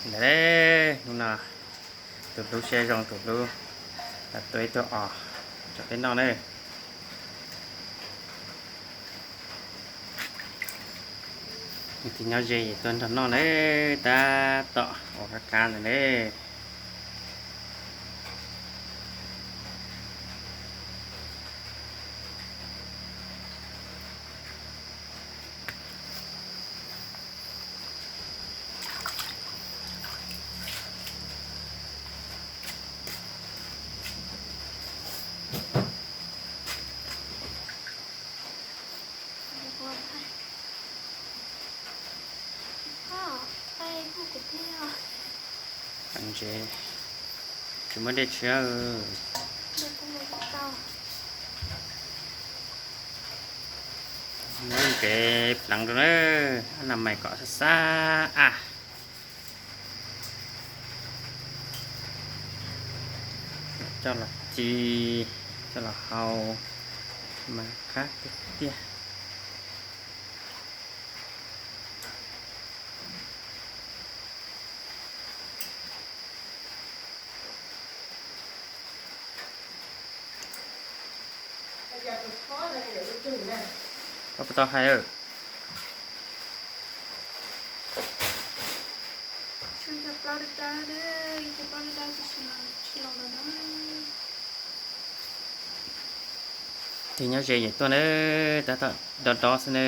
Ntawd, hnub no tus hlub siab zoo tus hlub tua ib tug os rau peb noj na. Tus nyob ze tuaj nrog noj na, tab tom ua qab qab ntawd na. Tsis muaj dej tshiab. Muab kev pleev rau na, ab nas mais kom xab xab a. Coj los ci, coj los hau mas qab tiag tiag. Koj puas tau hais? Tus nyob ze yawm tuaj na, tab tom do do xwb na.